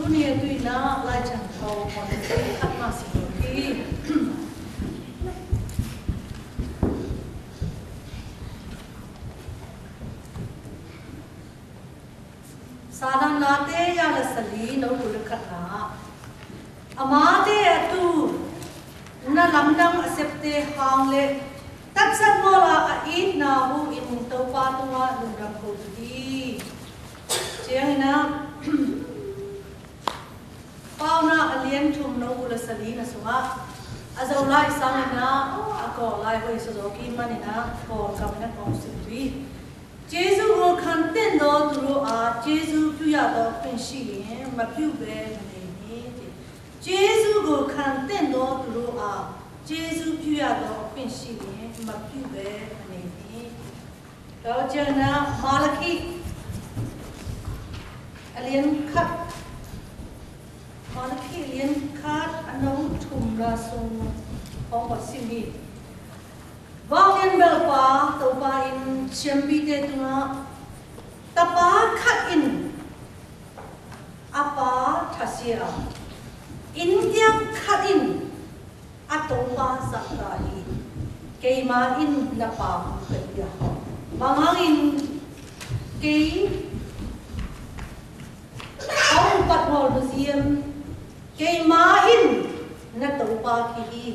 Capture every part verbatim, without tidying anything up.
Tui nă lai chang thâu kon si khat ma si ki. Sadan late ya la sali nô kul khat na. Ama te atu na lamdang asep te hang le tat sat mô la a it na hu in Tôpa tung a lungdam kô tu hi. Chiang na. Pau na a lian thum nô kul a sali na sung a. A zau lai sang na a kô lai hoi sa zo ki man na kô kam na kô sim ri. Jesu gô khan ten dô tu ro a, Jesu piu ya dô khen shi yin, ma piu be ma ne ni. Jesu gô khan ten dô tu ro a, Jesu piu ya dô khen shi yin, ma piu be ma ne ni. Tao jang na Malaki. A lian khat. Malaki a lian khat, a nô thum na sung hong wa sim hi. Wang yin bel pa, Tôpa in chiampi te tung a. Tapa khat in, a pa tha sia. In tiang khat in, a Tôpa sa ta hi. Kei ma in na pa hu ka ia. Bang hang in kei Ong pat ngol museum. Kei ma in na Tôpa ki hi.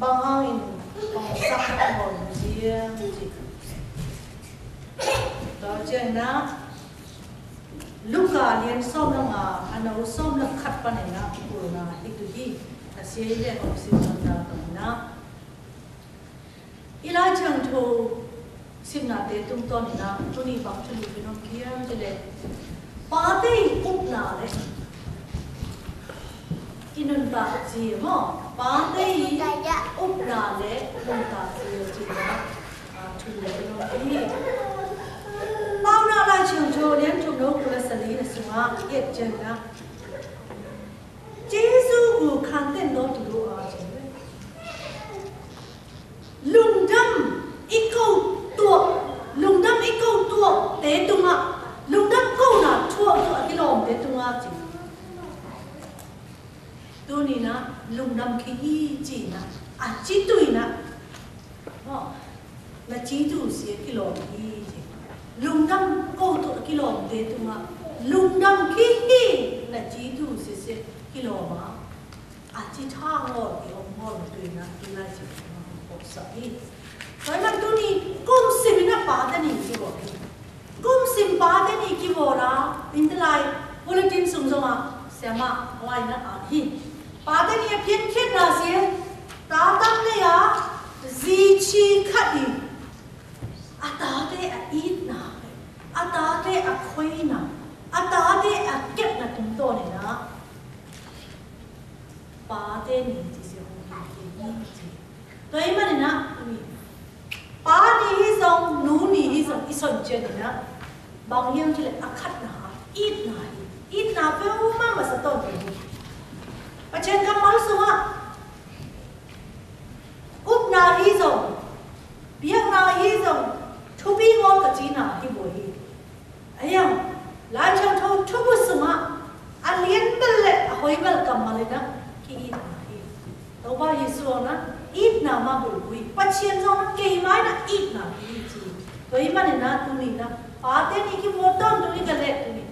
Bang hang in ong sap pat ngol museum. Tao jang na Luka lian sôm na nga, a nô sôm na khat pa ne na, kul na hi tu hi. A sia i le ong sim na ta na. I lai chang thô sim na te tung ton na, tuni bang tuni bi nong kiam te le. Pa te i up na le. I nun ta chi mo. Pa te i up na le, nun ta chi chi na. A, tuni bi nong kiam. Pau na lai chang thô lian thum nô kul a sali na sung a, yet chen na. Jesu gô khan ten dô tu ro a chen. Lungdam i kâu tuă, lungdam i kâu tuă, te tung a, lungdam kâu na tuă tuă i lom te tung a chi. Tuni na, lungdam ki i chi na, a chi tui na. Ơ, na chi tu si ki lom i chi. Lungdam kâu tuă ki lom te tung a, lungdam ki i, na chi tu si si ki lom a. A chi tha ngol i ong ngol tui na tui na chi ngol kok sa i. Koi na tuni kôm sim na pa ta ni ki wor. Kôm sim pa ta ni ki wor a. In ta lai bulletin sung zong a. Sia ma wai na a hi. Pa ta ni a phiên khiên na sia. Ta tam ne a. Zi chi khat i. A ta te a it na. A ta te a khoi na. A ta te a kep na tung to ne na. Pa te ni ti si hong hi ki ni ti. Toi ma ni na ni. Pa ni hi zong, nu ni hi zong, i son chen ni na. Bang yam ti le a khat na, it na hi. It na pe u ma ma sa ton ni. Pa chen ka mal su ha. Up na hi zong. Biak na hi zong. Thupi ngol ka chi na hi bo hi. Ayang, lai chang thô thubu suma, a lian bel le, a hoi bel kammal ina, ki it na hi. Tôba Yêsu na, it na ma bul bui. Pachien zong na, kei mai na, it na hi chi. Tôba ina tuni na, pa te ni ki mo ton tuni ka le tuni.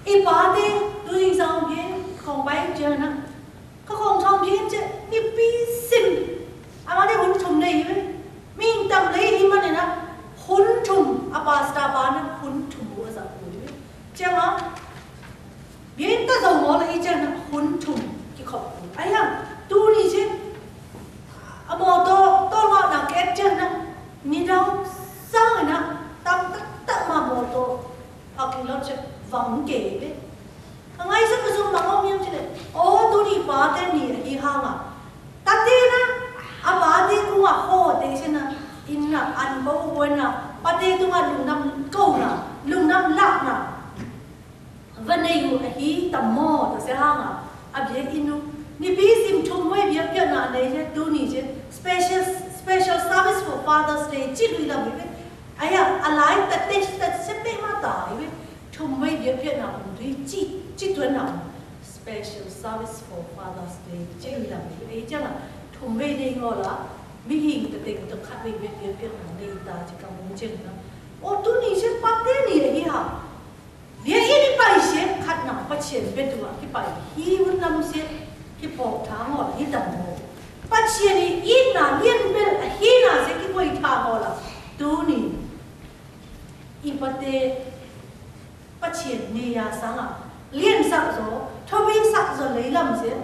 I pa te, tuni zong ye, kong bai je na. Ka kong thom jin che, ni pi sim. A ma ne hun thum ne iwe. Ming tam le i ma ne na. Hun thum, a pastor pa na hun thum bu a za ku iwe. Che ma. Bien ta zau mo le i che na hun thum ki khop ku. Ai ha, tu ni che. A mo to, to ma na ke che na. Ni dau sang na. Tam ta ta ma mo to. Parking lot che vang ke iwe. A ngai sa ka sum bang om yam chile. O, tuni pa te ni hi hang a. Ta te na, a pa te kung a ho te se na. In na, an bo bo na. Pa te tung a lung nam kô na. Lung nam lak na. Van nei u a hi tam mo ta se hang a. A bia in u. Ni bi sim thum wai bia pia na nei se tuni se. Special, special service for Father's Day. Chi lui la bi be. Ai ha, a lai ta te ta se pe ma ta iwe. Thum wai bia pia na um dui chi, chi tuan na um. Special service for Father's Day. Jing lam, ê, jang la, thŭng wei nê ngô la, mi hing ta teng ta khat wei wei wei piang nê ta ji ka mung jing la. Ô, tu ni sien pate ni hi ha. Lia ini pai sien khat na pa sien betua ki pai. Hi un nam sien ki pok thang o hi tam o. Pa sien ni in na lien bel hi na sien ki poi thang o la. Tu ni. I pate pa sien ni ya sang a. Lien sak zo, thobing sak zo lei lam sien.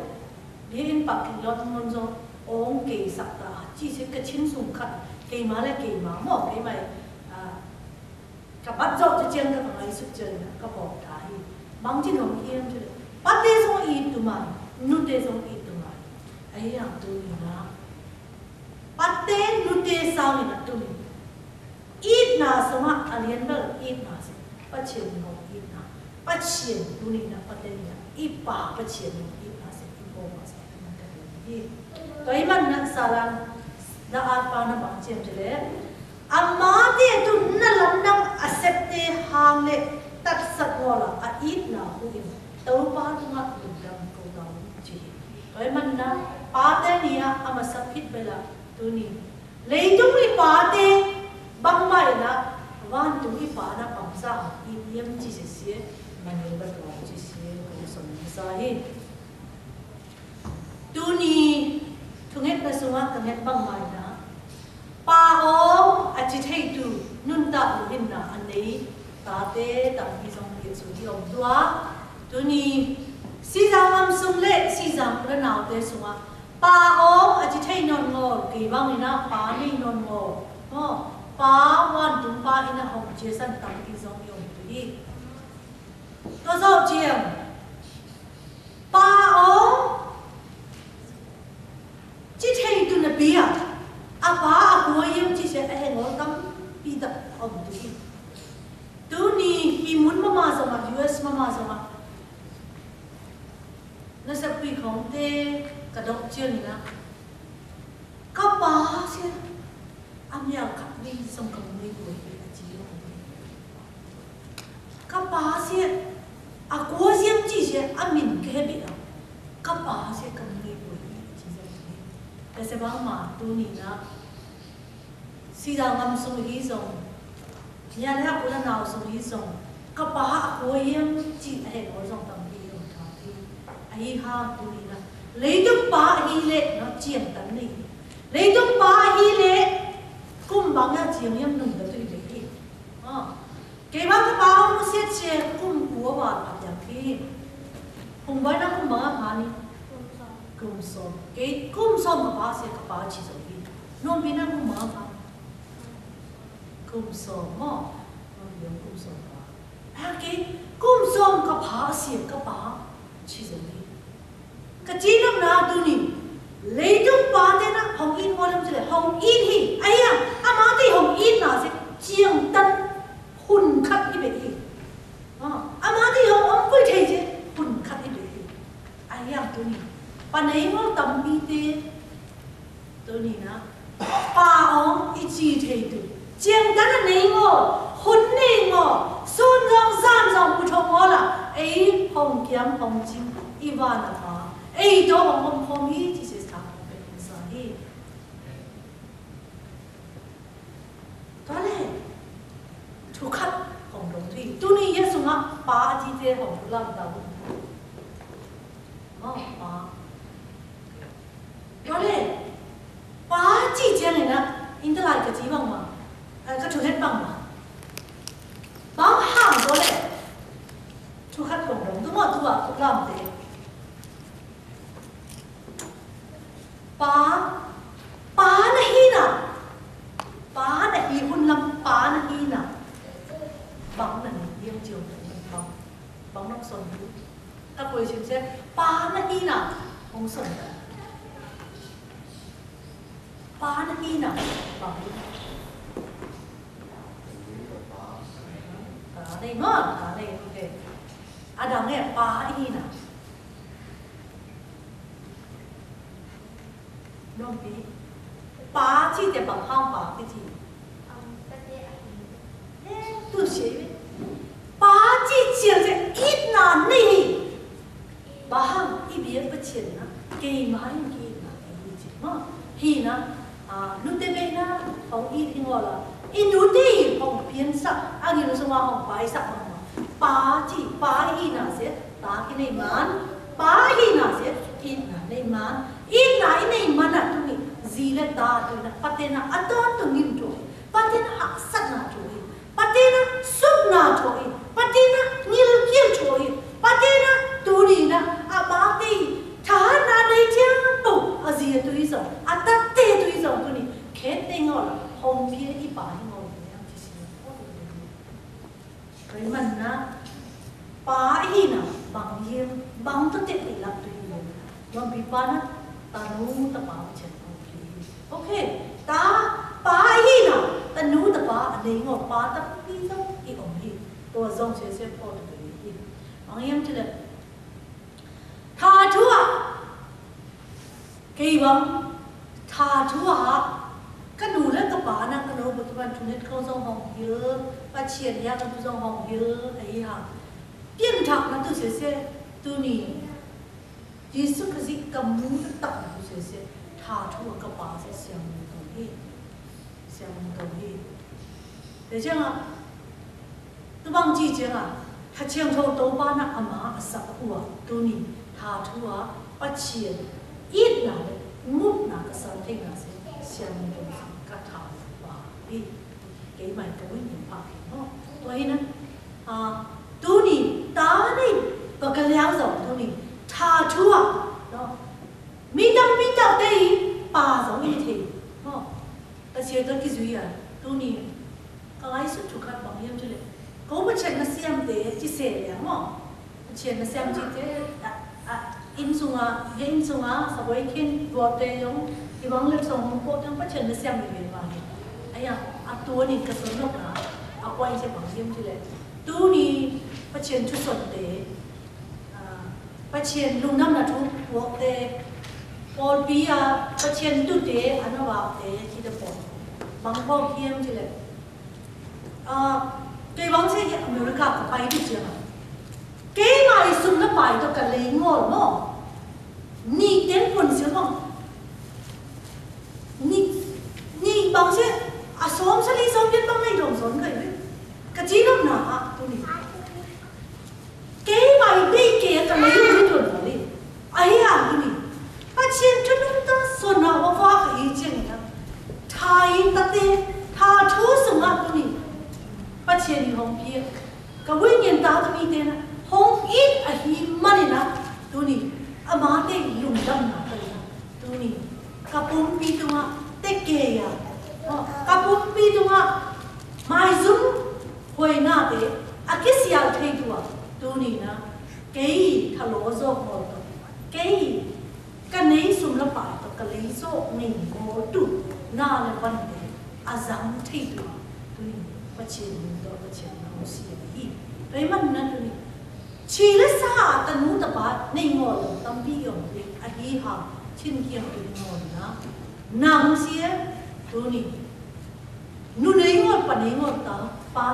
Lia in pak ki lot mon zo. Ong kei sak ta. Ci sien ka chin sung khat. Kei ma le kei ma mo kei mai. A, Ka bat jok jêh jêng ka ngai suk jêng na ka pok ta hi. Mang jêh nong hiam jêh. Pate song i tu mai, nute song i tu mai. Ai yang tu ni na. Pate nute sang ni na tu ni. It na song a alien bel it na song. Pa sien nong it na. Pa sien tu ni na pate ni na. I pa pa sien nong it na song. I po ma song. Ka i man na saran na at pa na bang jêng jêh le. Amate tu na lam nang a sep te hang le tat sat ngô la a it na hu im. Tâu pa tu ngă lŭm dam kâu dau ci. Koi man na pa te ni a ama sap hit bê la tu ni. Lei tu ni pa te bang bai na wan tu ni pa na pam sa a it yem ci se sie. Man ni ba kâu ci sie kâu son sa hi. Tu ni, thu ngên na sung a ka ngên bang mai na. Pa ong a ci thei tu, nun ta lu hin na, a nây, ta te, ta mi zong ye su di ong tua. Tu ni, si zang am sung le, si zang la nau te sung a. Pa ong a ci thei non ngô, kei bang ina, pa ni non ngô. Mo, pa wan tung pa ina hong cie san ta mi zong ye ong tu i. Tua zau ciang. Pa ong, ci thei tu na pia. A pa a kua yêm ci se a heng ol tam pi dap ong tu i. Tu ni hi mun mama zong a, U S mama zong a. Na sa pui khong te ka dok cian na. Ka pa se. A mia kăp ni song kăm ni bui a ci yong. Kăp a sie a kua siem ci sie a min khe bi a. Kăp a sie kăm ni bui a ci yong. Kase bang ma tu ni na. Si da ngam sung hi song. Nia na ku na nau sung hi song. Kăp a a kua yiem ci a he ko song tam hi yong tam hi. A hi ha tu ni na. Lei tung pa hi le no ciang tam ni. Lei tung pa hi le, kum bang ya ciang yam nung da tui be hi. Kei bang ka pa hong siet sie kum kua wa a piang hi. Hong bai na kum bang a pa ni. Kum som. Kei kum som ka pa sie ka pa ci so hi. Nom pi na kum bang a pa. Kum som mo. Nom pi kum som pa. A kei kum som ka pa sie ka pa ci so hi. Ka ci nôm na tu ni. Lei tung pa te na hong in mô lăm ci le hong in hi. Ai ya, a ma te hong in na se ciang tăn hun khăt hi be hi. A ma te hong ôm pui thei se hun khăt hi be hi. Ai ya tu ni. Pa nây mô tăm pi te. Tu ni na. Pa ong i ci thei tu. Ciang tăn a nây ngô, hun nây ngô, sun zong zan zong u thong ngô la. Ei hong kiam hong cim i van a pa. Ei to hong hong hong hi ci se sa hong pe sa hi. Tua le. Thu khăt hong dong thu. Tu ni Yêsu ngă pa a ci te hong thu lam ta. Ngă pa. Tua le, pa ci ciang ina, in ta lai ka ci bang ma. Ơ, ka thu het bang ma. Bang hang tua le. Thu khăt kông dong, tu ma tu a, tu lam te. Pa, pa na hi na. Pa na hi hun lam, pa na hi na. Bang na ni, yong ciong na bang. Bang nok son hi. Ta koi sim se, pa na hi na, hong son ta. Pa na hi na, pa hi na. Pa na hi na, pa na hi, okay. Adam ne, pa hi na. Nông pi. Pa ci te bang hang pa ki ci. Ê, tu sie. Pa ci ciang se it na ni. Bơhang ih biă Pachien na, kei mă ing kei na, kei mă ing kei na. Hĭ na, a, nu te be na, hŏng ih hing ôla. Ih nu te hŏng piên sa, a, ih nu sung wa hŏng pai sa mă mă. Pa či, pa ih na se, ta ih nai man. Pa ih na se, ih na nai man. Ih na ih nai man na tu ni, zi le ta tu na, pa te na, a ton tu ngim tu. Pa te na, hak sat na tu. Pa te na sŭp na chô i, pa te na ngil kiel chô i, pa te na tu ni na, a ba te, tha na dei tiang pô, a zi a tui zong, a tat te tui zong tu ni, khet te ngol, hong pia i pa i ngol, yang ti si. Koi man na, pa i na, bang yem, bang tu te i lap tu yem. Wan pi pa na, tanu ta pa chen hong pia. Ok, ta pa hi na, tanu ta pa a dei ngô pa ta pi zong i ong hi. Tua zong se se po ta pi hi. Ang yem ti le. Tha thua. Kei bang. Tha thua. Ka nu le ka pa na ka nu bơ ki ban thu net kong zong hong hil. Pa chien ya ka tu zong hong hil. Ai ha. Piên thak na tu se se. Tu ni. Yêsu Krist ka mú tơ tăk nă tu se se, tha thu a ka pa se siang mú tong hi. Siang mú tong hi. Te jang a, tu bang ji jang a, tha chiang thâu tâu pa na ama a sak hua, tu ni, tha thu a, pa chien, it na le, mut na ka san theng na se, siang mú tong ka tha pa hi. Kei mai ka win yin pa kei no. Tua hi na, a, tu ni, ta ni, pa ka liao zong tu ni, tha thua, no. Mi tang mi tang tei, pa zong i thei, no. Ka sia ta ki zui a, tu ni, ka lai su thu khat bang yam tu le. Ko pa chen na siam te, chi se liang, no. Chien na siam chi te, a, a, in sung a, he in sung a, sa boi khin, gua te yong, i bang lep song hong po tang pa chien na siam i ben ba he. Aya, a tua ni ka son nok na, a kuai se bang yem chi le. Tu ni, pa chien chu son te, a, pa chien lung nam na thu, po te, pol pi a, pa chien tu te, a na wa te, chi te po. Bang po yem chi le. A, kei bang se ye America ka pai di jia. Kei mai sum na pai to ka lei ngol mo. Ni ten pon sil bang. Ni, ni bang se a som sa li som ten bang mai dong son kai. Ka ji dong na a tu ni. Kei mai dei kei ka lei yu tun ma li. Ahi a hi ni. Pa chien tu nung ta son na wa fa ka i chien na. Tha i ta te, tha thu sung a tu ni. Pa chien ni hong pia. Ka win yin ta tu mi te na. Hong i a hi ma ni na. Tu ni. A ma te lung dam na ta na. Tu ni, ka pumpi tung a, te ke ya. Ơ, ka pumpi tung a, mai zum, hoi na te, a ke sial thei tua, tu ni na, kei, tha lo zo ko to, kei, ka nei sum la pai to, ka lei zo nei ko tu, na le pan te, a zang thei tua, tu ni, pa chien ni to, pa chien na u si a hi, kei man na tu ni, Chi le sa a tanu ta pa, nei ngol, tam pi yong, a hi ha, chin kiang tu ngol na. Nang sie, tu ni. Nu nei ngol, pa nei ngol ta, pa,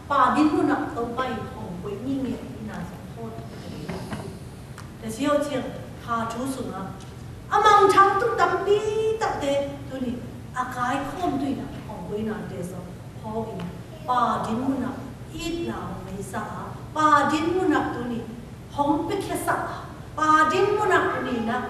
pa din nu na, tau pai, hong kuai ni nge, na sa, hot. Ta sio chiang, ha chu sung a. A mang chang tu tam pi, ta te, tu ni. A kai khom tu na, hong kuai na te so. Hô i, pa din mun a, it na hong mei sa a, pa din mun a tu ni, hong pek he sa a, pa din mun a tu ni na,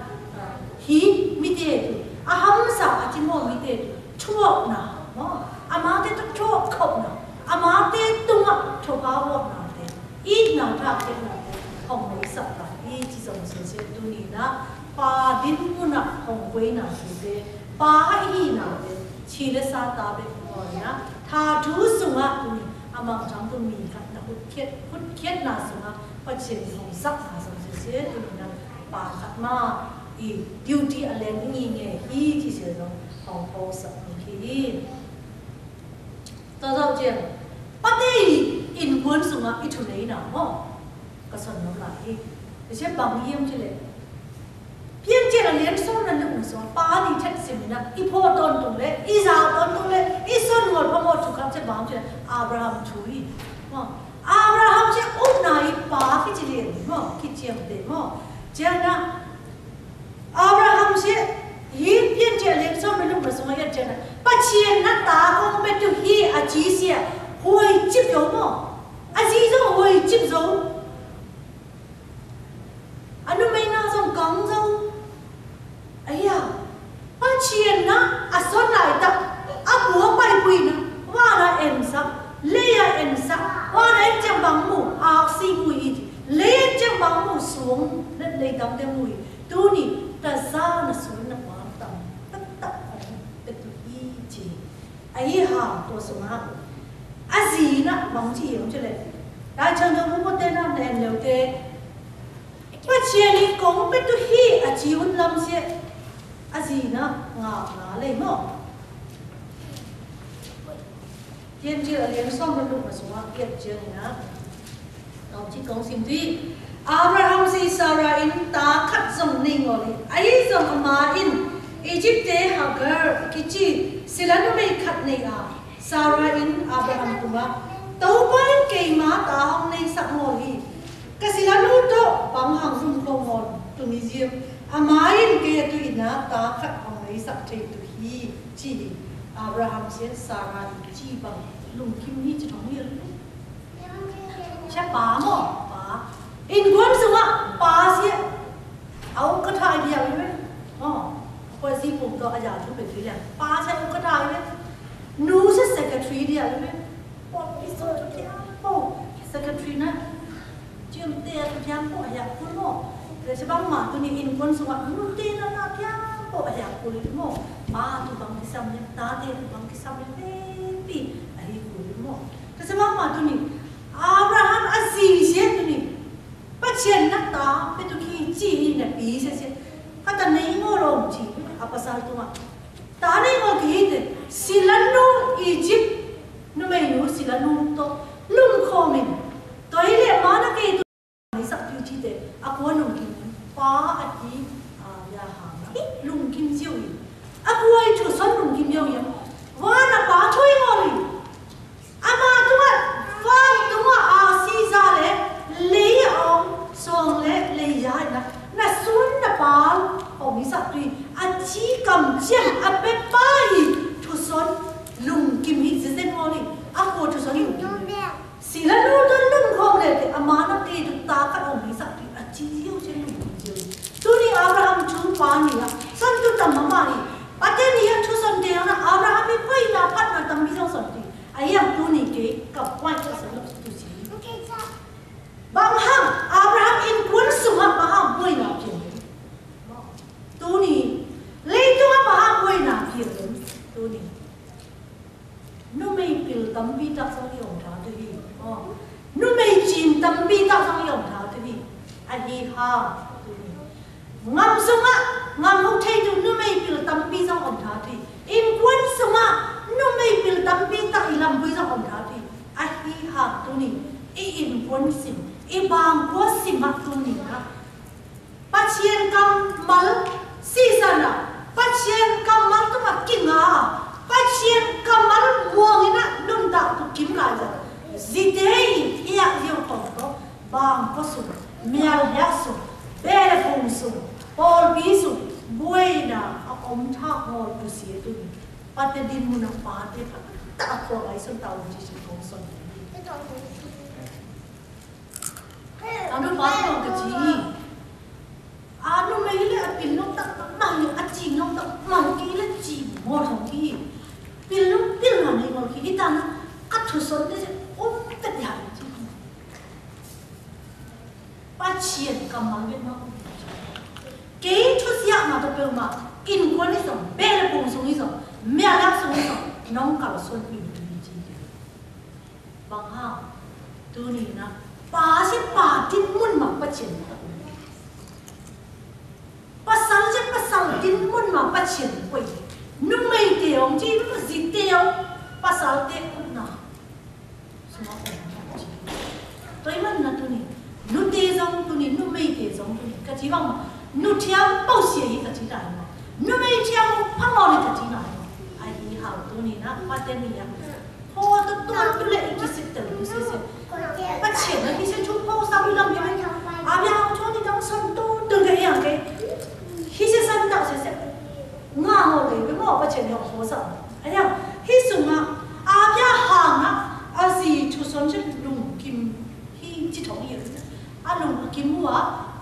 hi mi te tu, a ham sa a ti mo mi te tu, chuok na, mo, a ma te tu chuok khop na, a ma te tung a, chuok a wok na te, it na ta ke na te, hong mei sa a, i chi zong se se tu ni na, pa din mun a hong kuai na tu te, pa hi na te, chi le sa ta be mo na, Tha thu sung a tu ni, a mang chang tu mi khat na hut khiet, hut khiet na sung a, pa chien hong sak na sung se se tu ni na, pa khat ma, i duty a leng ni nge hi chi se zong, hong hong sak ni khi hi. Ta zau chien, pa te i, in kuan sung a, i thu nei na mo. Ka son nô lai hi. Te se bang yiem chi le. Pian chi la lien son na lung son. Pa ni chet sim na. I pho ton tung le. I za ton tung le. I son ngol pa mo chu kam che bang che. Abraham chu hi. Mo. Abraham che um na i pa ki chi lien. Mo. Ki chiam te mo. Jia na, Abraham sie, hi piên jia leng song mê lŭng mê song a yet jia na. Pasian na ta kong pet tu hi a ji sie, huai chip yô mô. A ji yô huai chip yô. A nu mê na song kang yô. Aya. Pasian na a son lai ta, a bua pai bui na, wa na en sa, le ya en sa, wa na en chang bang mu, a si mu i, le en chang bang mu suông, le le dang de mu i, tu ni, ta sa na suông na bang tam, ta ta, ta tu i ji. A i ha, tua suông ha. A ji na, bang ji yong chale. Ta chang dong mu ko te na, nen leo te. Pasian i kong pet tu hi a ji un lam sie. A ji na ngă ngă lei mô. Tien ji a lien song mê lŭng mê song a kiet ji na. Kong ji kong sim tui. Abraham sie Sara in ta khat zong nây ngol i. A i zong ama in. Ijip te Hagar kichi. Sila numei khat nây a. Sara in Abraham tung a. Tôpa in keima ta hong nây sak ngol i. Kha sila nu tôh bang hang lŭm khô ngol tu ni ziêm. Ama in kei tu in a ta khat hong nây sak thei tu hi. Ji hi. Abraham sie Sara i ji bang lŭng kim hi ji hong yel. Sia pa mô, pa. In kuôn sung a, pa sie. Au kha thai dia wê. Ơ. Koi si pung to a ya tu pe tu ya. Pa sie au kha thai wê. Nu sie secretary dia wê. Pô, pi so tu dia. Pô, secretary na. Jum te tu dia pô ya kun mô. Lê sia bang ma tu ni in kuôn sung a. Nu te na na dia pô ya kun mô. Pa tu bang ki sam ya. Ta te tu bang ki sam ya. Pi. A hi kun mô. Kha sia bang ma tu ni. Abraham a ji sie tu ni. Pasian na ta, pet tu ki ji hi na pi sie sie. Kha ta nây ngol rom ji, a pasal tung a. Ta nây ngol ki hi te, sila nu Ijip, numei nu sila nu tôh, lŭm khô min. Tui lê ma na kei tu, nây sak tu ji te, a kua lŭm kim, pa a ti, a ya ha, lŭm kim ziu i. A kua i tu son lŭm kim ziu i. Wa na pa tui ngol i. Ama tung a, fang tung a, a si za le, lei ong, song le, lei ya na, na sun na pal, ong i sak tui, a ji kam jian, a pe pa i, tu son, lŭng kim hi, zi zen ngol i, a kô tu son lŭng kim hi. Sila nu tu lŭng khô le te, ama na te tu ta ka ong i sak tui, a ji ziu jian lŭng kim ziu. Tu ni Abraham chu pa ni a, son tu tam ma ma ni, pa te ni a tu son te na, Abraham i poi na pat na tam bi zong son tui. A yang tu ni ke, kăp kuai kơ sơnŏ tu si. Bang hang, Abraham in kuôn sung a bang hang bui na piêng. Tu ni, lei tu a bang hang bui na piêng. Tu ni. Numei pil tăm pi tak song i ong tha tu hi. Numei chin tăm pi tak song i ong tha tu hi. A hi ha. Tu ni. Ngam sung a, ngam huk thei tu numei pil tăm pi zong ong tha tui. In kuôn sung a, numei pil tăm pi tak i lam bui zong ong tha tui. A hi ha tu ni, i in kuôn sim, i bang kuôn sim a tu ni na. Pasian kammal si sa na, Pasian kammal tu ma ki nga, Pasian kammal muang i na nun ta tu kim lai za. Zi te i, i a ziu tong to. Bang kô sung, mial hiak sung, bê phung sung, pôl bi sung, buai na, a om thak ngol tu sie tu ni. Pate din mun a pate pa, ta kô ai sung ta un ji sung kong sung. Anu pa kong ka ji. Anu mei le a pil nong ta, mang a ji nong ta, mang ki le ji mo thong ki. Pil nong pil nong ni ngol ki, i ta na, ka thu son de, om ta ya ji. Pasian kammal wet ma. Kei thu siak ma to peu ma. Kin kuan i song, bel pung sung i song, mia lak sung i song, nong kal son i mi ji. Bang ha, tu ni na, pa si pa tin mun ma Pasian. Pasal si pasal tin mun ma Pasian kuai. Numei te ong ji, nu zi te ong, pasal te ong na. Toi man na tu ni, nu te zong tu ni, numei te zong tu ni, ka ci bang ma, nu thiam pau sia hi ka ci dai ma, numei thiam pang o ni ka ci dai ma, a hi hau tu ni na, pa te ni ya. Ho tu tu tu le i ki sit tel tu si si. Pa chen na ki se chu pau sa mi lam ya. A bia hau chu ni dang son tu tu ke Ngă hŏ lei bê mô, pă chên yŏng hŏ sa. Ania, hi sung a, a bia hang a, a zi thu son chên lŭng kim, hi chi thŏng yê. A lŭng kim wa,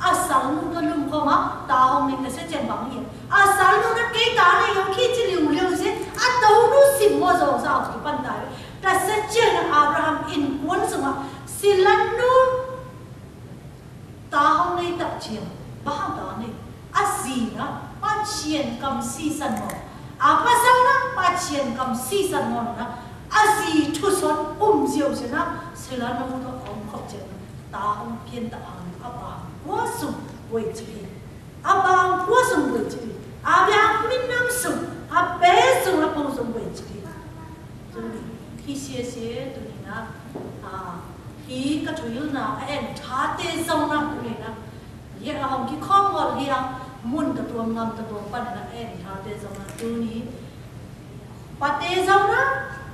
a sal nu ta lŭng kŏ ma, ta hŏng ning na se chên bang yê. A sal nu na kei ta ne yŏng ki chi liu liu se, a tâu nu sim mô zong sa ki pan ta. Ta se chên Abraham in kuôn sung a, si lan nu, ta hŏng nây tăk chiêng, bă hăng ta nây, a zi na, pă chiên kăm si săn mô. A pă săn na, pă chiên kăm si săn mô na, a zi thu son um ziêu ziêu na, si la nô nô ong khŏk chiên na, ta hŏng piên ta hăng, a bang, kuă sung, wei chi. A bang, kuă sung, wei chi. A bang, min nang sung, a pe sung, a pung sung, wei chi. Tuni, hi sie sie, tuni na, a, hi ka thuil na, a en, tha te zong na, tuni na. Ye a hong ki khong ngol hi a, mun ta tuam ngam ta tuam pan na, a en, tha te zong na, tuni. Pa te zong na,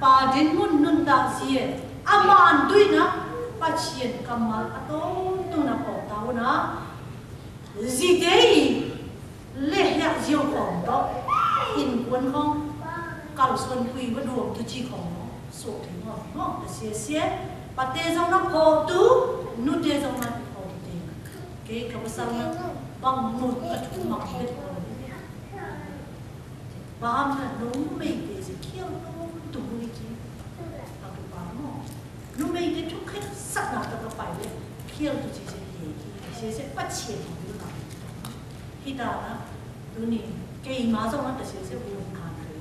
pa din mun nun ta sie, a man tui na, pa chien kamal, a tong tu na, pok tau na. Zi te i, lĕ hiăk ziô khong tŏ, in kuôn khong, kăl suôn khui wă duôm tu chi khong, suôk thing khong, ta sie sie, pa te zong na pho tu, nu te zong na pho tu te. Kei ka pơsal na, bang mut ka thu mă khet khong. Bam na, nu mei te si khiel tu, tu mui chi. Aku pa mo. Nu mei te thu khet sat na ta ka pai le. Khiel tu chi chi ye ki. Si se pa chien tu na. Hi ta na. Tuni. Kei ma zong na ta si se bu kan kei.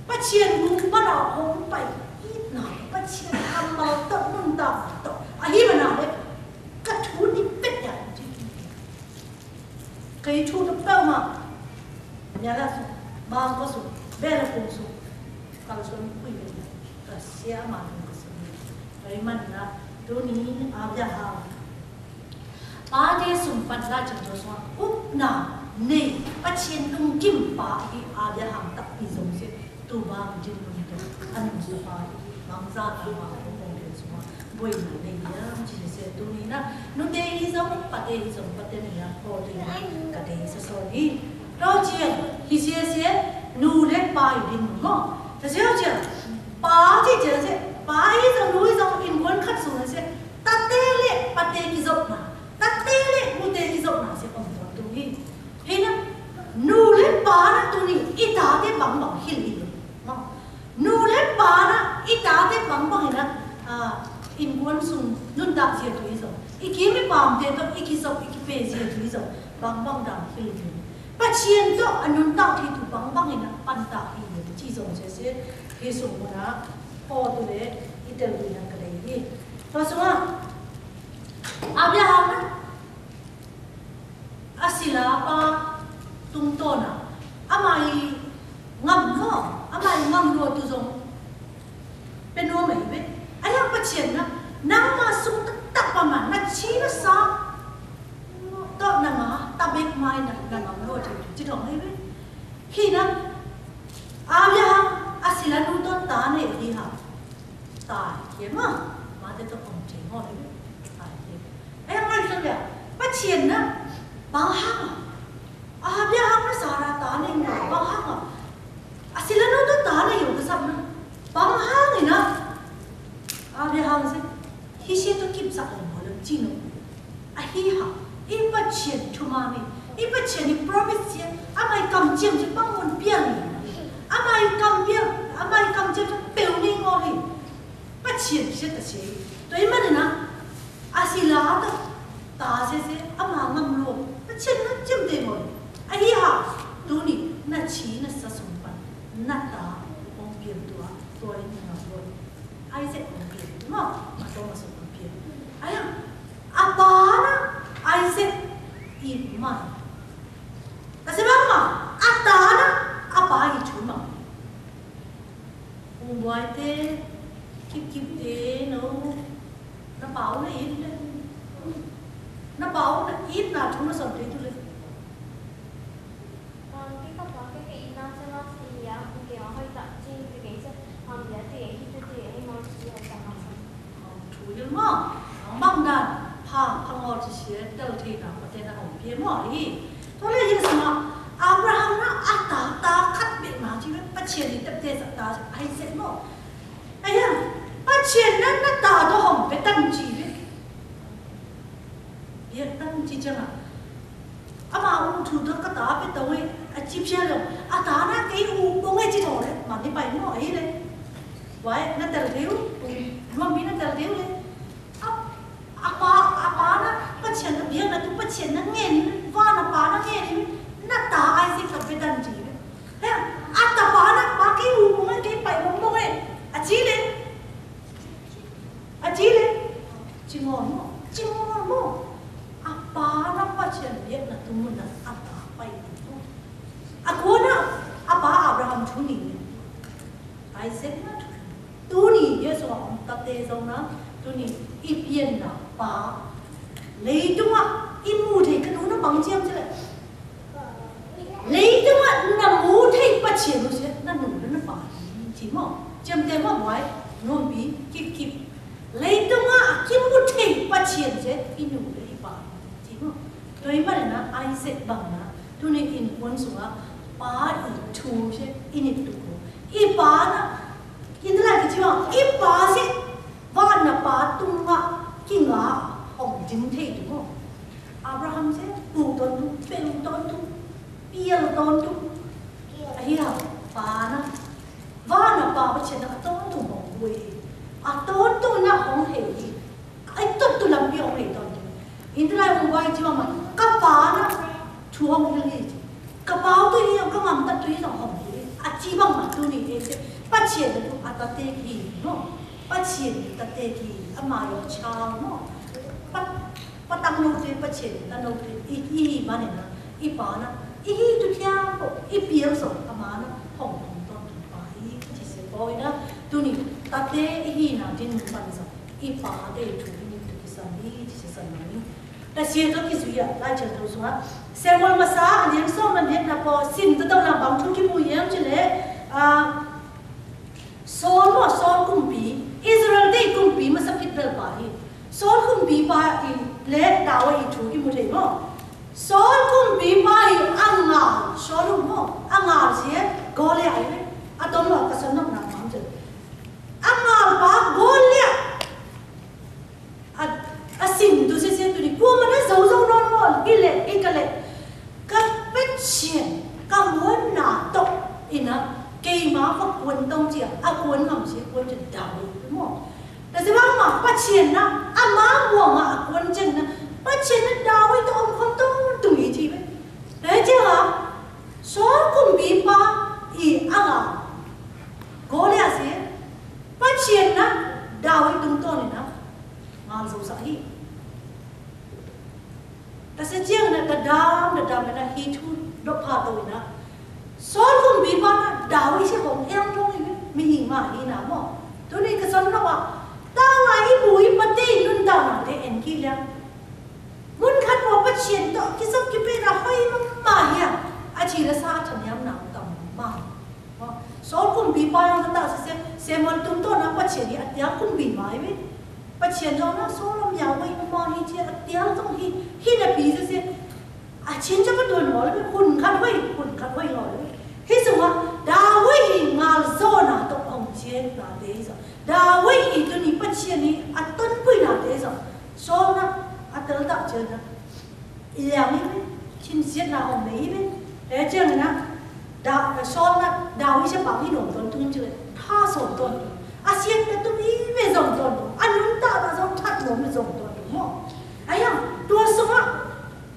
Pa chien bu pa na hong pai. It na. Pa chien kamal tŏ nun ta tŏ. A hi ma na le. Ka thu ni pet ya. Kei thu tŭ pơma. Ña la su, ma ko su, be la ko su. Ka la su ni kui be. Ka sia ma ko su. Kei man na, tuni a bia ha. Pa te sum pan la chang to su. Up na, ne, pa chien tung kim pa i a bia ha tak i zong se. Tu bang jin nun to, an sa pa, bang sa ta ma ko kong den suma, boi na ne ya, chi se tu ni na, nu te i zong, pa te i zong, pa te ni ya, ko te ni, ka te i sa so ni. Ro chi, hi se se, nu le pa i din mo. Ta se ro chi, pa chi chi se, pa i zong, nu i zong, in kuan khat su se, ta te le, pa te ki zok na, ta te le, nu te ki zok na se, ong to tu ni. Hina, nu le pa na tu ni, i ta te bang bang hil hil. Nô. Nu le pa na, i ta te bang bang hina, a, in kuan sung, nun ta sia tu i zong. I ki mi pam te to, i ki sok, i ki pe sia tu i zong. Bang bang dang hil hil. Pa chien to, a nun ta ti tu bang bang hina, pan ta hil hil. Chi zong se se, hi sung na, po tu le, i tel tu na ka le hi. Pa sung a, a bia ha na, A sila pa tung tona. Ama i ngam no. Ama i ngam no tu zong. Pe no mai be. Ayang pa chien na. Nang ma sung tak tak pa ma. Na chi na sa. To na ma. Ta bek mai na. Na ngam no tu. Chi dong mai be. Khi na. A ya. A sila nu to ta ne hi ha. Tai ke ma. Ma te to kong ching ho ne. Tai ke. Ê, ngai sô bia, pa chien na, bang hang a. A bia hang na Sara ta ne nga, bang hang a. A sila nu to ta ne yo ka sap na. Bang hang i na. A bia hang se. Hi se to kip sak le mo le chi no. A hi ha. I pa chien tu ma ne. I pa chien i promise chien. Ama i kam chiem chien bang mon piang ni. Ama i kam piang. Ama i kam chiem chien peu ni ngo hi. Pa chien se ta se. Tui ma ne na. A sila ta, ta se se, ama ngam lo. Pa chien na chiem te mo. A hi ha, tu ni, na chi na sa sum pan. Na ta, ong piem tua, tua i ni ngam lo. Isaac ong piem, ma, ma to ma sum ong piem. Ayang, a pa na, Isaac, i ma. Ta se bang ma, a ta na, a pa i chu ma. Ung buai te, kip kip te, no. Na pau na it le. Na pau na it na thu na sâm te tu le. Ung ke ka pa ke ke it na se ma si ya, ung ke ma hoi ta chi ke ke se, ham ya te hi te te hi mo si hoi ta ma sa. Thu yul mo. Ang bang dan. Pha, pha ngol chi sie, tel te na, pa te na ong pie mo hi. To le yes ma. Abraham na Pachien ih tep te sa ta ai se mo. Aya, pachien na na ta do hong pe tan chi ve. Ye tan chi chang a. Ama u thu do ka ta pe to ve, a chi pia lo. A ta na ke u bong e chi to le, ma ni pai mo ai le. Wai na tel deu, nuam bi na tel deu le. A, a pa, a pa na, pachien na biang na tu pachien na ngen, wa na pa na ngen, na ta ai se ka pe dan ji. He, a ta pa na, pa ke u mo ngen ke pai mo mo ngen. A ji le. A ji le. Ji mo mo, ji mo mo. A pa na pachien biang na tu mo na a ta pai mo. A kô na, a pa Abraham chu ni. Isaac na chu. Tuni, Yêsu a ong tate zong na, tuni, i pien na pa. Leitung a, i mu thei kanu na bang chiam chile. Leitung a, na mu thei pachien u se, na nu na pa. Chi mo, chiam te mo boi, nuam bi, kip kip. Leitung a, ki mu thei pachien se, i nu i pa. Chi mo. Tui mane na, Isaac bang na, tuni in kuôn sung a, pa i thu se, i ni tu. I pa na, in la ki chi wa, i pa se, wa na pa tung wa, ki nga, hong jing thei tu mo. Abraham se, pu ton tu, pel ton tu, piel ton tu. Ahi ha, pa na, wa na pa pachien na, a ton tu hong bui. A ton tu na hong hei. Ai, tot tu lam pi ong hei ton tu. Indra ong wai jiwa ma. Ka pa na. Chu hong hil hi. Ka pa tu hi ong ka ngam ta tu hi ong hong hil. A jiwa ma tu ni e se. Pachien tu a ta te ki. No. Pachien ta te ki. A ma yo chao no. Pa, pa tang no te pachien ta no te. I, i ma ne na. I pa na. I hi tu thiang ko. I piel so. A ma na. Hong hong ton tu pa hi. Chi se ko na. Tu ni. Ta te i hi na. Din pan sa. I pa te i thu i ni tu ki san i, chi san i. Ta sia to ki zui a, lai chang to sua. Samuel masa, a liang so man liang na po, sin to to na bang thu ki mu yang chi le, a, Saul mo, Saul kumpi, Israel te kumpi masa pit bel pa hi. Saul kumpi pa i le, Dawid i thu ki mu thei mo. Saul kumpi pa i a ngal, Saul mo, a ngal sia, Goliath i, a tom lo ka san nok na bang chi. A ngal pa Goliath. A, a sin tu se se tu ni. Kua ma na zau zau non mon. I le, i ka le. Ka pachien. Ka muôn na tok. I na. Kei ma fa kuôn tong chia. A kuôn ngam se kuôn chia Dawid. Mo. Ta se bang ma pachien na. A ma muôn ma a kuôn chen na. Pachien na Dawid to om khom tong tu i chi be. Te chia. Saul kumpi pa. I a nga. Goliath se. Pachien na. Dawid tung ton i na. Ngan zau sa hi. Ta se chiang na ta dam, ta dam na hi thu dok pha to na. Saul kumpi pa na Dawid se hong eng thong i mi hi ma hi na mo. Tu ni ka san na wa. Ta nga i bu i pa te nun ta na te en ki liang. Mun khat mo pachien to ki sop ki pe na hoi ma ma hia. A chi la sa tha niam na tam ma. Saul kumpi pa yong ta ta se se, Samuel tum to na pachien hi a tiang kumpi ma i wi. Pachien yong na Saul lam yau wi ma hi chi a tiang tong hi, hi na pi se se. A chin cha pa tuan ngol wi, hun khat wi, hun khat wi ngol wi. Hi sung a, Dawid hi ngal zo na to ong chien na te hi so. Dawid hi tu ni pachien hi a ton pui na te hi so. Saul na, a tel ta chien na. Yang i, chin siet na hong mei i, eh, chiang na, da, Saul na, Dawid se bang i nong ton tung chile, tha song ton tung. A siet na tung i me zong ton tung. A nun ta na zong that nong me zong ton tung mo. A yang, tua song a,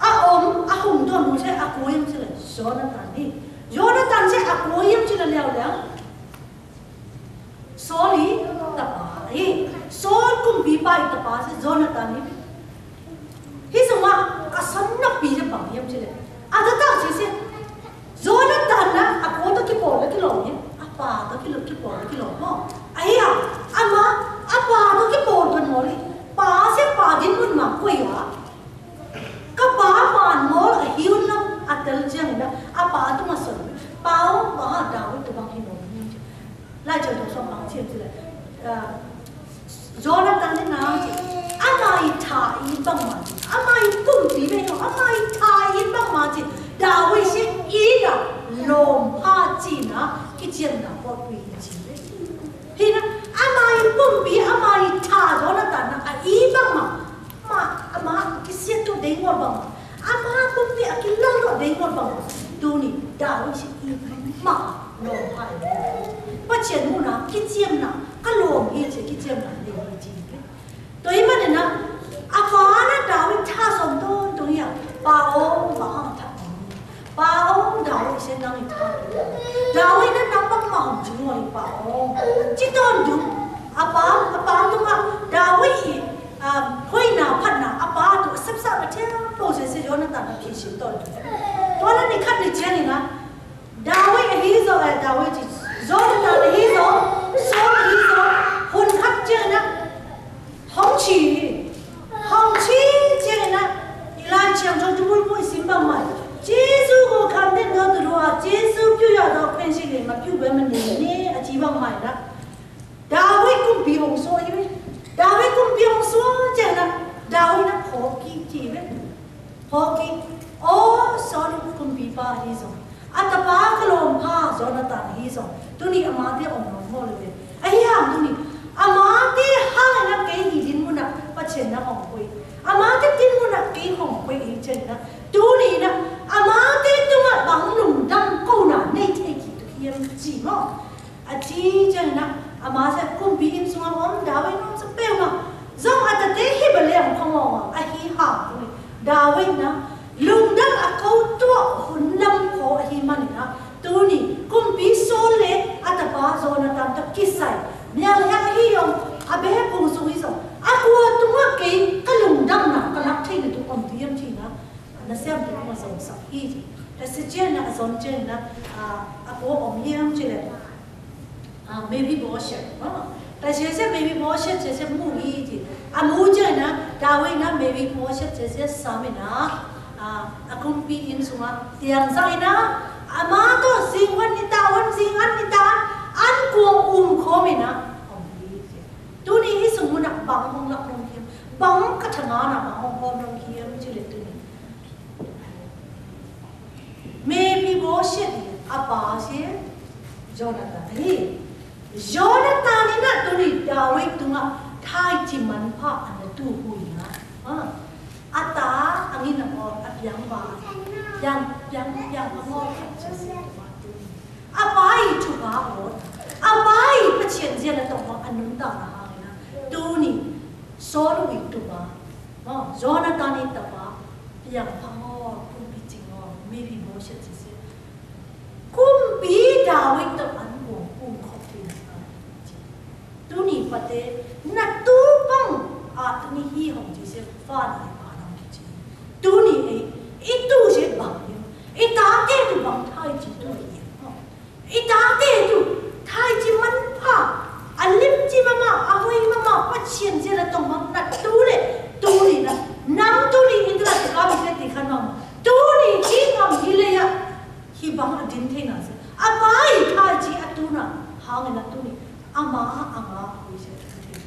a om, a hong ton tung se, a kô yam chile, Jonathan i. Jonathan se, a kô yam chile liao liao. Saul i tapa i. Saul kumpipa i tapa se Jonathan i. Hi suma a son na pi se bang yam chile. A tata se se. Jonathan na a kô to ki pô le ki lô ni. A pa to ki lô ki pô le ki lô mo. A hi a. Ama a pa to ki pô to mo le. Pa se pa din mun ma kwe wa. Ka pa man mol a hiun na a tel jeng na a pa tu ma son. Pa o pa ha Dawid tu bang hi no. Lai chang to som bang chim chile. Jonathan ni na chi. Ama i tha i bang ma chi. Ama i kum pi be no. Ama i tha i bang ma chi. Dawid si i na lom ha chi na ki Jiem na pô tui hi jing. Hi na, ama i pumpi, ama i tha Jonatan na, a i bang ma. Ma, ama ki siet tu deng wal bang ma. Ama pumpi a ki lal tu deng wal bang ma. Tuni, Dawid si i ma. Lom hai. Pa chen mu na, ki jiem na, ka lom hi jing, ki jiem na, deng hi jing. Tui ma ne na, a pa na Dawid tha sôm ton tui a, pa ong, pa hang tha. Pa ong Dawid se nang i tha. Dawid na nang bang ma hong jing oi pa ong. Ci ton du, a pa, a pa tu ma, Dawid i, um, hoi na phat na, a pa tu sap sap ma tia, po se se Jonatan na ki si ton du. Tua na ni khat ni chen ni na, Dawid a hi zo, eh, Dawid ji. Jonatan a hi zo, Saul a hi zo, hun khat jeng na. Hong chi, hong chi jeng na. Ilai chiang chong tu bul bul sim bang mai. Jesu ko kan den no tu dua, Jesu piu ya do pen si le ma piu be ma ne ne a chi bang mai na. Dawid kumpi hong so i we. Dawid kumpi hong so jeng na. Dawid na pho ki chi we. Pho ki. O Saul kumpipa hi zo. A tapa kalom pa Jonatan hi zo. Tuni ama te ong nong mo le. A hi hang tuni. Ama te hang na kei hi din mu na pa chen na hong koi. Ama te din mu na kei hong koi i chen na. Tuni na. Ama te tu ma bang lungdam ko na nei te ki tu hiam chi mo. A chi jang na, ama se kumpi in sung a ôm Dawid nong sa peu ma. Zong a tate hi ba leng kong ôm a hi ha. Dawid na, lungdam a kô tuak hun lam kô a hi man na. Tuni, kumpi Saul le, a tapa Jonatan ta kisai. Mial ya hi yong, a be pung sung hi zong. A kua tung a kei, ka lungdam na, ka lak thei na tu ôm tu yam chi na. Na sem tu ma zong sa hi. Ta se chen na, a zong chen na, a, a kua ôm yam chi le. A, Mephibosheth, a. Ta sese Mephibosheth, sese mu i ji. A mu jang na, Dawid na Mephibosheth, sese sa mi na, a, a kumpi in sung a, tiang sa i na, a ma to sing wan ni ta, wan sing an ni ta, an kuang um khô mi na, ôm i ji. Tuni hi sung mu na, bang hong lak nong hiam, bang ka thang a na, bang hong hom nong hiam, ji le tuni. Mephibosheth, a pa se Jonatan. Hi. Jonatan i na tuni Dawid tung a thai chi man pha an na tu hui na. A. A ta, a ngin a mor, a piang ba. Piang, piang, piang a mor, a pa i tu ba mor. A pa i pa chien zia na tong ba a nun ta na ha na. Tuni, Saul i tu ba. Mo, Jonatan i tapa, piang pha ngol, kumpi chi ngol, Mephibosheth chi se. Kumpi Dawid to an kuang, kuang khop pi na. Tuni pate, na tu pang, a tuni hi hong chi se, fa na i pa nong ki chi. Tuni e, i tu se bang yo, i ta te tu bang thai chi tu i. Mo. I tate tu, thai chi man pha, a lim chi mama, a hoi mama, pa chien zia la tong mama, na tu le, tu ni na, nang tu ni i tu la ti ka mi se ti khan mama, tu ni chi ngam hi le ya, hi bang a din thei na se, a bai thai chi a tu na, hang na tu ni, a ma, a ma, hoi se tu ni.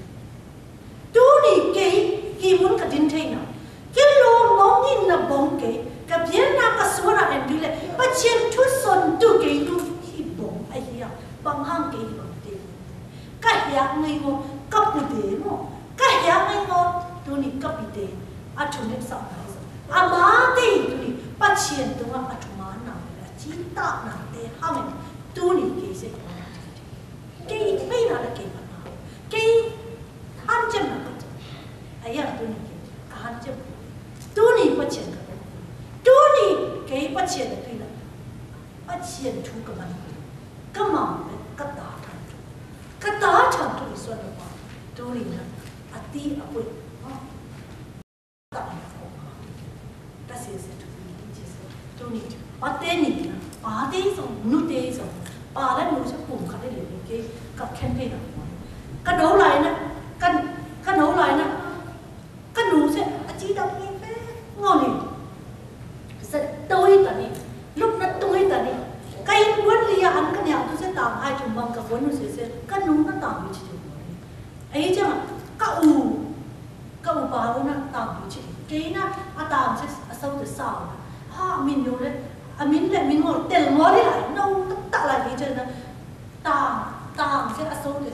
Tuni kei, hi mun ka din thei na. Kei lom bong in na bong kei, ka bian na ka sua na en dui le, pa chien thu son tu kei tu hi bong a hi a, bang hang kei hi bang te. Ka hiak ngai mo, ka pu te mo, ka hiak ngai mo, tuni ka pi te, a thu nek sa na hi sa. A ma te tuni, pa chien tu nga a thu ma na, a chi ta na te hang, tuni kei se. Kei pei na la kei pa na. Kei han chem na ka. Aya tuni kei. Ka han chem. Tuni pa chen ka. Tuni kei pa chen na tui na. Pa chen thu ka man. Ka ma ka ta thang. Ka ta thang tu i suan na pa. Tuni na. A ti a pui. Ta sese tu ni, sese tu ni. Pa te ni, pa te song, nu te song. Pa la nu se pum ka le le ke, ka khen pe na. Ka no lai na, ka, ka no lai na. Ka nu se, a chi dam ni pe, ngo ni. Sa toi ta ni, luk na toi ta ni. Ka in wan li ya an ka nyang tu se tang hai chum bang ka wan nu sese, ka nu na tang ni chi tu. Ai chang, ka u, Ka u pa u na tang pi chi. Kei na a tang chi a sau te sau. Ha min yo le. A min le min ngol tel ngol le la. Na u tak tak la hi chen na. Tang, tang, se a sô te.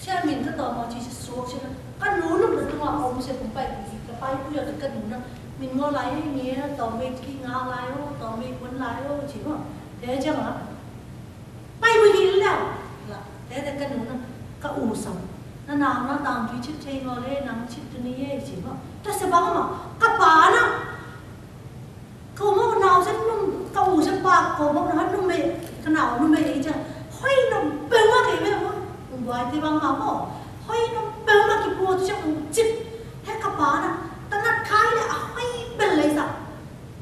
Se a min ka tâ ma chi se sô se na. Ka nu nu ka tu ma om se pum pai pum ka pai pu ya ka nu na. Min ngo lai nge, tâ me ki nga lai o, tâ me kun lai o, chi ma. Te che ma. Pai pu hi la. La, te te ka nu na. Ka u sam. Na na na tang ki chi te ngo le, nang chi tu ni ye, chi ma. Ta se bang ma. Ka pa na. Kâo mâu nau săn num, kâo u săn pa, kâo mâu nau num mê, kâo nau num mê i chang. Hơi num bơ̆ng ma kê mê mô, ung boi tê bang ma mô. Hơi num bơ̆ng ma kê pô tu chang ung chit. He kapa na, ta nat khai lê a hơi bơ̆ng lê sa.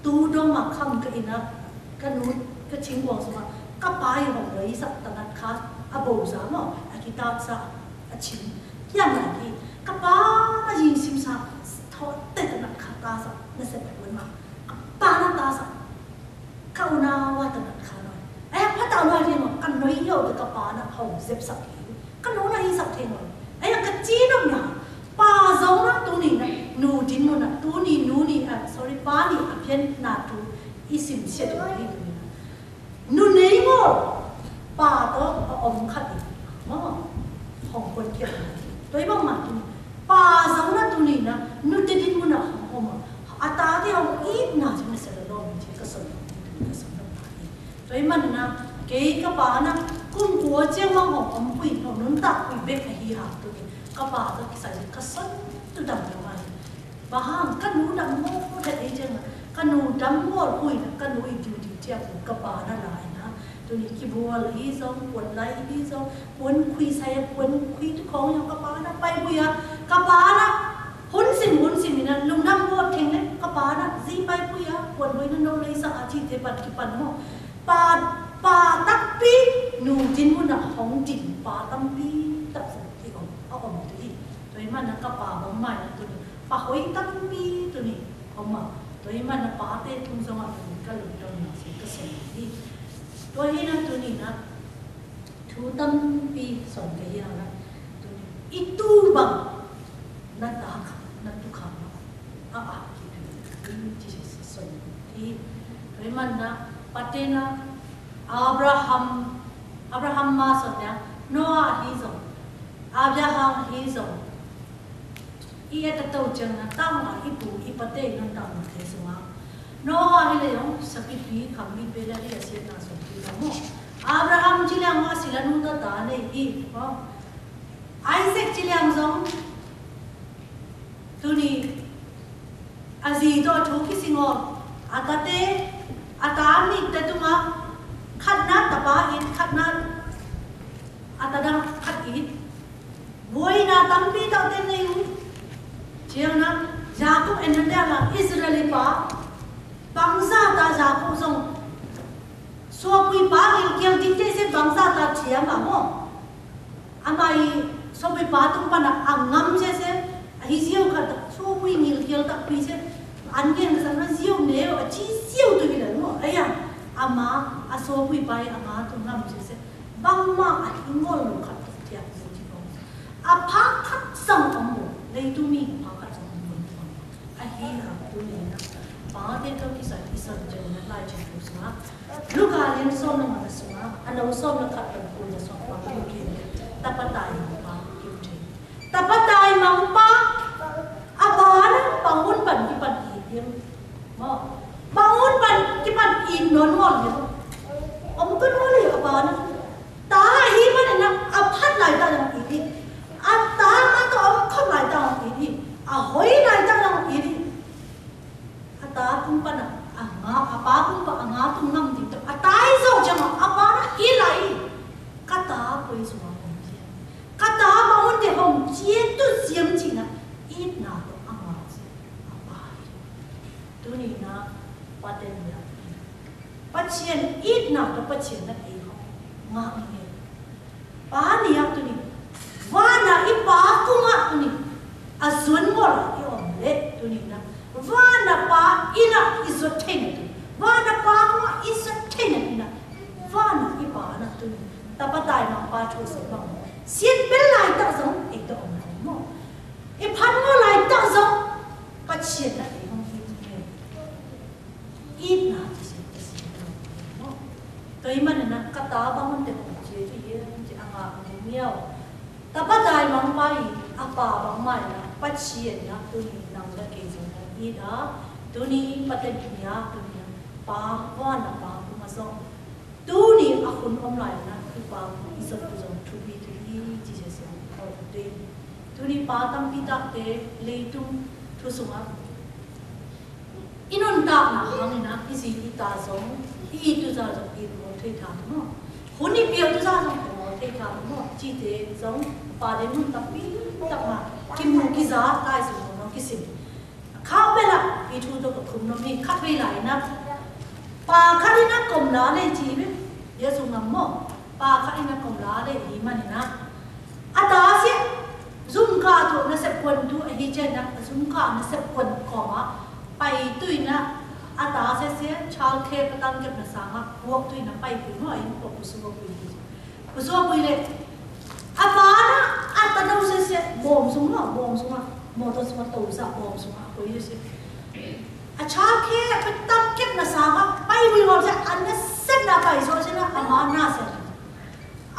Tu dong ma khăm kơ i na, kơ nu, kơ ching wang suma, kapa i hong lê sa, ta nat kha, a bô sa mô, a ki tat sa, a ching. Yang lagi, kapa na jing sim sa, thot tê ta nat kha ta sa, na sep bơ̆ng ma. Kapa na ta sa. Kâo na wa ta nat kha noi. Ê, pa ta noi ri ma, kăn noi yô tê kapa na hông zep sak hi. Kăn noi na i sak thê noi. Ê, ka chi nôm na. Pa zong na tu ni na. Nu din mu na. Tu ni, nu ni, a, sorry, pa ni, a pian na tu. I sim sia tu ni tu ni na. Nu nê ngô. Pa to, a om khat i. Mo. Hông kuôn kiat. Toi bang ma tu ni. Pa zong na tu ni na. Nu tê din mu na hông hông ma. A ta tê hŏng i na jing na sê la lom jing ka son, ka son na pa i. Toi man na, kei ka pa na, kum kua chiang ma hŏng ôm pui, hŏng nun ta pui bek a hi ha tu ni. Ka pa ta ki sa jing ka son tu dam na ma i. Ba hang, ka nu dam mo, ka dei jing na. Ka nu dam mo, pui na, ka nu i diu di chiang, ka pa na lai na. Tu ni ki bua lai zong, kuôn lai zong, kuôn khui sai, kuôn khui tu khong yong ka pa na, pai pui a, ka pa na, Hun sim, hun sim i na, lung nam bôt theng lĕ, ka pa na, zi pai pui a, kuôn bui na nô lei sa a chi te pan ki pan mô. Pa, pa tăk pi, nu jin mu na hong jin, pa tăk pi, tăk sa, i ong, a ong tu i. Toi man na ka pa bang mai na tu ni, pa hoi tăk pi tu ni, ong ma. Toi man na pa te tung zong a tu ni, ka lung dong na si, ka song ni. Toi na tu ni na, Thu tăm pi sŏng kơ hiăng na. Tui itu bang na ta khăp, na tu khăp. A, a, ki tu. Chi sŏng. Tui man na, pate na, Abraham, Abraham ma sŏng ya, Noa hi sŏng. Abraham hi sŏng. I e ta tau chang na tau ma i pu i pate i non tau ma te sua. Noa hi le yong sa pi pi kam mi pe la ri a sia na so pi la mo. Abraham chi le ang ma si la nu ta ta ne i po. Isaac chi le ang zong. Tuni a zi to thu ki si ngo. A ta te a ta mi te tu ma. Khat na ta pa i khat na a ta da khat i. Bôi na tăm pi tau ten nây u. Chiang na, Yakôp en năn đe la Israel i pa. Bang za ta Yakôp zong. Sua pui pa ngil kiel dik te se bang za ta thiam a mo. Ama i sua pui pa tung pa na a ngam se se. A hi ziau ka ta sua pui ngil kiel ta pui se. An kiel ka sa na ziau ne a chi ziau tu hi la mo. Aya, ama a sua pui pa i ama tung ngam se se. Bang ma a hi ngol lu khat thiak su chi bong. A pha khat sang ong lu. Lei tu mi pha khat sang ong lu. A hi ha tu ni na. Pa te to ki sa ki sa jeng na lai chi tu sa. Luka lien som na ma na sa. A na u som na khat na ku na sa pa ki u ki. Ta pa tai pa ki u ki. Ta pa tai măng pa. A pa na pa hun pan ki pan i yem. Mo. Pa hun pan ki pan i non won yem. Om kun won yem a pa na. Ta hi ma na a phat lai ta yong i ni. A ta ma to om khom lai ta yong i ni. A hoi lai ta yong i ni. A ta kum pa na a nga, a pa kum pa a nga kum ngam di to. A ta i zo jang a pa na i lai. Ka ta koi zo a koi. Kata ma un te hong chiet tu siam chi na, it na to a ngă si, a pa hi. Tuni na, pa ten ya. Pa chien, it na to pa chien na i hong ngă mi ne. Pa ni ya tuni. Wa na i pa ku ngă tuni. A zuan mo la i om le tuni na. Wa na pa i na i zot theng tu. Wa na pa ku ngă i zot theng tu na. Wa na i pa na tuni. Ta pa tai ma pa thu se bang. Siet pel lai ta zong, e ta ong mo. E phan mo lai ta zong, pa chien na e hong hi tu ne. It na ti se ta si mo. Toi man na kata ba mon te hong chi. Tapa dai mangpai, a pa mangpai na, Pasian na, tuni nang na ke zong na, i da, tuni paten nia, tuni na, pa, wan na pa, kuma zong. Tuni a hun om lai na, i pa, i zong tu zong, tu bi tu i, Jesus yang, o tu. Tuni pa tam pi tak te, lei tung, tu sung a. I nuntakna hang ina, i zi i ta zong, i i tu za zong, i mô thei tha tu mô. Hun i piau tu za zong, i mô thei tha tu mô. Ci te zong, pa de mun tak pi, tak ma. Ki mô ki za, tai si mô nô ki sim. Khau be la, i tu do ka khum nô mi, khat be la ina. Pa khat ina kôm la le ci be, ya sung ngam mô. Pa khat ina kôm la le i man ina. A ta se, zum ka tu na sep kuan tu, a hi chen na, zum ka na sep kuan kô ma, pai tui na, a ta se se, chal ke pa tang kep na sa ma, kuok tui na pai tui ma, in ko kusu ko kui. Kusu ko kui le. A pa na, a ta na se se, bom sung ma, bom sung ma, mô to sung ma, to sa, bom sung ma, kui se. A chal ke, pa tang kep na sa ma, pai tui ma se, a na sep na pai so se na, a ma na se.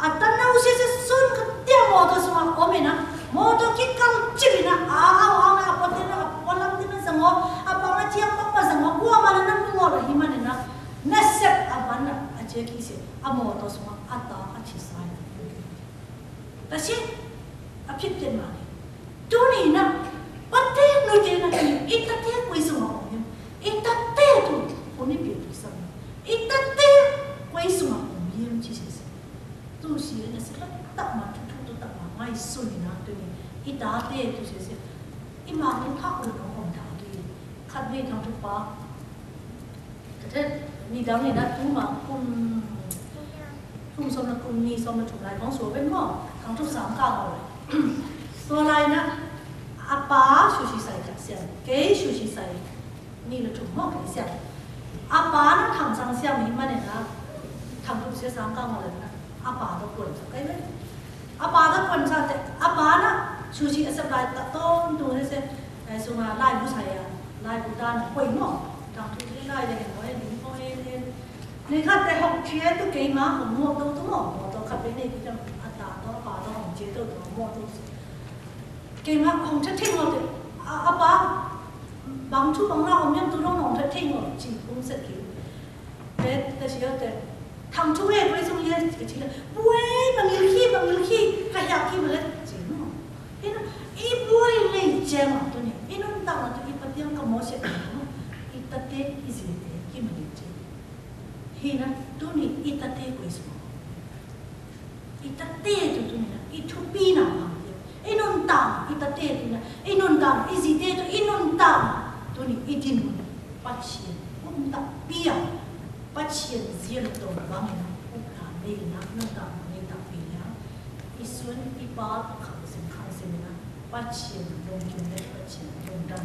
A ta nau se se sun ka tia motor suma ome na, motor ki kal cibi na, a, a, a, a, a, pote na, a, polam ti na zango, a, pama cia pama zango, kua mana na mula himane na, na sep a mana, a cia ki se, a motor suma, a ta, a ci sai. Ta si, a pit te mane. Tuni na, pate no te na, i tate kuai suma ome, i tate tu, oni pit tu sama, i tate kuai suma ome, ci se se. Tu si na sila tak ma tu tu tu tak ma ngai suni na tu ni. I tate tu si si. I ma ni ka u no om ta tu. Khat ni thang tu pa. Khat ni dang ni na tu ma kum. Kum som na kum ni som na tu lai kong so ben mo. Thang tu sam ka mo. So lai na. A pa su si sai ka siam. Kei su si sai. Ni lơ thŭm mŏk kơ i siam. A pa na thang sang siam i mă ne na. Thang thŭm sia sang kang mă lơ na. A pa dŏ kuôn sa kei mă. A pa dŏ kuôn sa te. A pa na su si a sep lai ta ton tu ne se. Ai su ma lai bu sai a. Lai bu ta na kuai mă. Thang thŭm sia lai le mă e ni mă e ne. Ni khăt te hŏk sia tu kei mă hŏk mă tu tu mă. Mă tu khăt pe ne ki tăm a ta tu a pa tu hŏk sia tu tu mă tu. Kei mă hŏng thât thing ngô te. A, a pa, bang chu bang na ôm yăm tu nong hŏng thât thing ngô, chi kung sĕt ki. Pet, ta si yô te. Thang chu e, bơi sung ye, chi la. Bơi, bang yu khi, bang yu khi, ka hiak khi bơi le, chi ngô. Ê na, i bơi le jeng a tu ni. I nun tang a tu i pa tiang ka mô sĕt ngô. I ta te, i zi te, ki ma ni chi. Hi na, tu ni, i ta te bơi sung. I ta te tu tu ni na, i thupi na ma. I nun tang, i ta te tu na, i nun tang, i zi te tu, i nun tang. Tu ni, i din mun. Pasian, um ta pia. Pasian zia na tong bang na, um ta ne na, nun tang ne ta pia. I sun, i pa, khang sim, khang sim na. Pasian, dong jun ne, Pasian, dong dan.